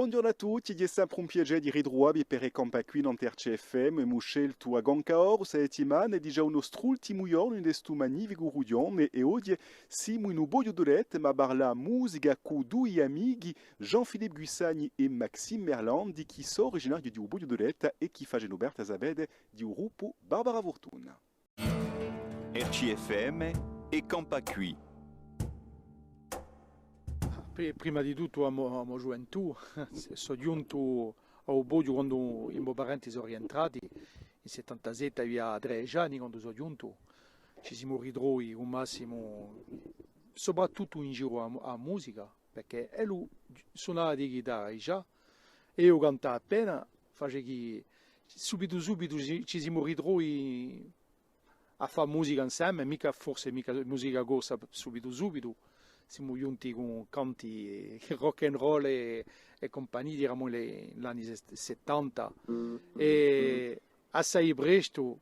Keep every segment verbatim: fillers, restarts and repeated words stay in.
Bonghjornu à tutti, hè sempre un piacè di ritruvà vi per È campà quì nant'à R C F M. Emu sceltu à Conca Oru sta settimana, hè digià u nostru ultimu ghjornu in stu magnificu rughjone, è oghje simu in u Poghju d'Oletta, ma à parlà musica cù dui amichi, Jean-Philippe Guissani è Maxime Merlandi, chì sò originarii di u Poghju d'Oletta è chì facenu parte, a sapete, di u gruppu Barbara Furtuna. R C F M, È campà quì. Pri-, prima di tuttu a mo, a mo ghjuventù, sò ghjuntu à u Poghju quandu i mo parenti sò rientrati, in settantasette avia tredeci anni quandu sò ghjuntu, ci simu ritrovi u massimu, soprattuttu in giru à, à a musica, perchè ellu sunava di ghitarra digià, è eiu cantava appena, face chì subitu subitu ci, ci simu ritrovi à fà musica inseme, micca, forse micca musica corsa subitu subitu, simu ghjunti cù canti rock and roll è, è cumpagnia, eramu in l'anni se-, settanta, è assai prestu,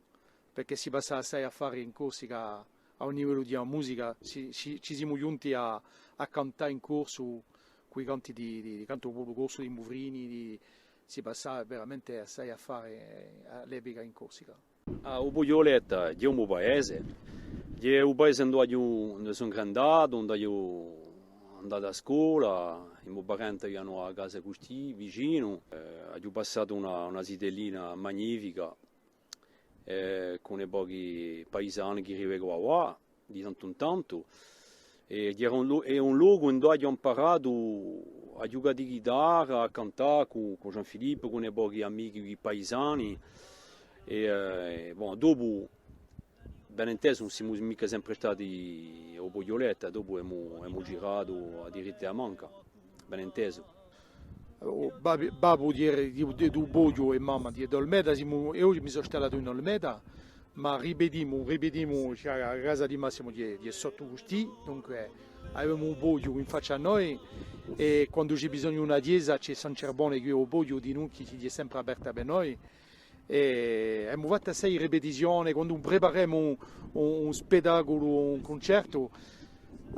perchè si passava assai affari in Corsica à u livellu di a musica, ci, ci, ci simu ghjunti à, à cantà in corsu, cù i canti di, di, di cantu populu corsu, di Muvrini, di, si passava veramente assai affari, eh, à l'epica in Corsica. Ah, u Poghju d'Oletta, hè u mo paese, hè u paese induve aghju, induve sò ingrandatu, induve aghju andatu à a scola, i mo parenti avianu a casa custì, vicinu, eh, aghju passatu una, una zitellina magnifica, eh, cù uni pochi paisani chì rivecu avà, di tantu in tantu. È era un lo-, hè un locu induve aghju amparatu à ghjucà di ghitarra, à cantà cù, cù Jean-Philippe, cù uni pochi amichi paisani. È, eh, bon, dopu, ben intesu, ùn simu micca sempre stati à u Poghju d'Oletta, dopu emu, emu giratu à diritta è à manca. Ben intesu. U babbu, babbu di, di, di, di u Poghju è mamma di, d'Olmeta, simu, eiu mi sò stallatu in Olmeta, ma ripetimu, ripetimu, cioè, a casa di Massimu hè, hè sottu custì, dunque avemu u Poghju in faccia à noi, è quandu ci hè bisognu d'una chjesa, ci hè San Cerbone quì à u Poghju dinù chì, chì hè sempre aperta per noi. È emu fattu assai ripetizione, quandu preparemu un, un, un spettaculu, un cuncertu,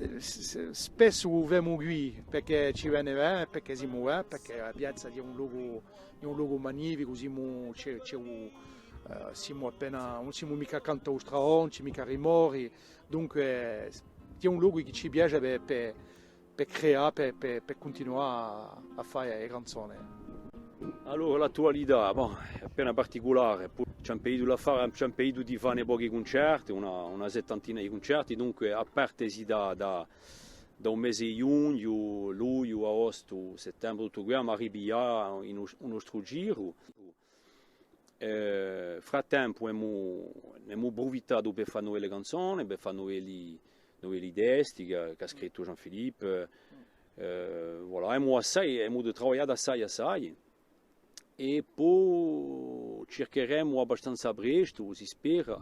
eh, s-, s-, spessu u femu quì, perchè ci vene bè, perchè simu bè, perchè a piazza hè un locu, hè un locu magnificu, simu, ci hè, ci hè u, eh, simu appena, ùn simu micca accantu à u stradone, ùn ci hè micca rimori, dunque, hè un locu chì ci piace per, per, per creà, per, per, per cuntinuà à, à fà e canzone. Allora, l'attualità, bon, hè appena particulare, po ci emu impigliatu à fà, ci emu impigliatu di fà uni pochi cuncerti, una, una settantina di cuncerti, dunque, à partesi da, da, da u mese di ghjugnu, lugliu, aostu, settembre, tuttu què, emu à ripiglià in u, u nostru giru. Eh, frattempu emu, emu prufittatu per fà nuvelle canzone, per fà nuvelli, nuvelli testi chì, chì hà scrittu Jean-Philippe. Eh, voilà, emu assai, emu travagliatu assai, assai. È po circheremu abbastanza prestu, si spera,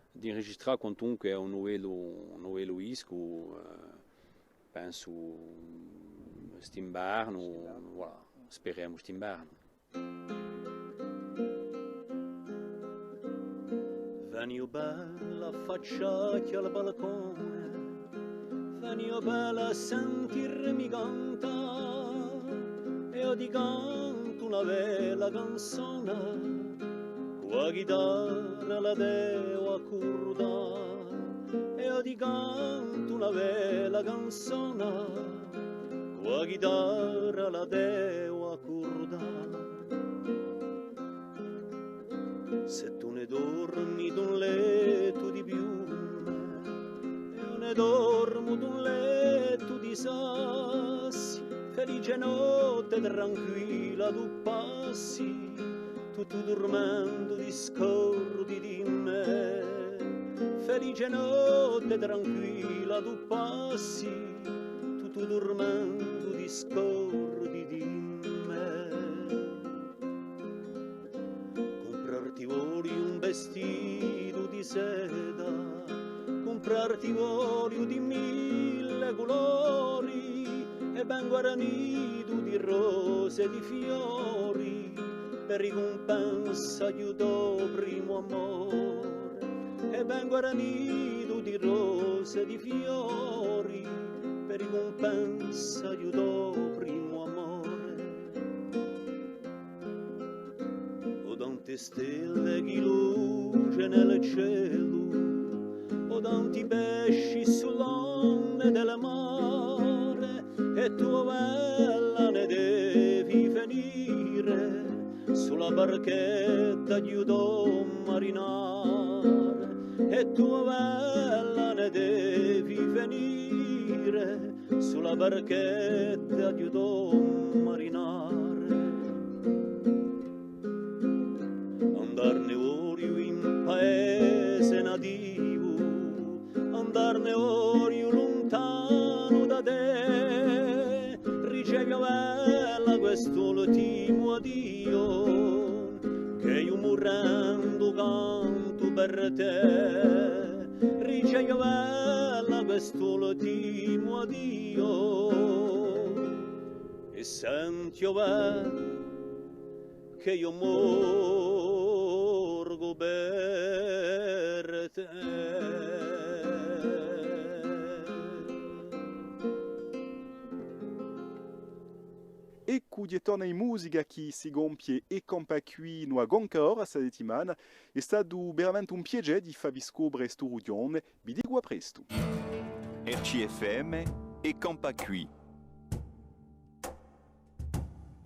di inregistrà quantunque un nuvellu, un nuvellu discu, eh, pensu st'invernu, voilà, speremu st'invernu. Veni o bella, affacciati al balcone, veni o bella à sentirmi cantà, è eiu ti cantu una bella canzona, cù a ghitarra la devu accurdà, è eiu ti cantu una bella canzona, cù a ghitarra la devu accurdà. Sè tù ne dormi d'un lettu di piume, è eiu ne dormu d'un lettu di sassi, felice notte tranquilla tù passi, tuttu durmendu ti scordi di mè. Felice notte tranquilla tù passi, tuttu durmendu ti scordi di mè. Cumprarti vogliu un vestitu di seda, cumprarti vogliu di mille culori, è ben guarnitu di rose è di fiori, per ricumpensa di u to primu amore, è ben guarnitu di rose è di fiori, per ricumpensa di u to primu amore. E stelle chì lucenu in u celu, o tanti pesci sull'onde del mare, è tù, o bella, ne devi venire sulla barchetta di u to marinare, è tù, o bella, ne devi venire sulla barchetta di u to marinare. Andarne vogliu in paese nativu, andarne vogliu luntanu da tè, ricevi, o bella, quest'ultimu addiu, ch'eiu murendu cantu per tè, ricevi, o bella, quest'ultimu addiu, è senti, o bella, ch'eiu morgu per tè. Eccu, ghjè torna in musica chì si compie È campà quì in a Conca d'Oro sta settimana. Hè statu veramente un piacè di fà vi scopre stu rughjone. Vi dicu à prestu. R C F M, È campà quì.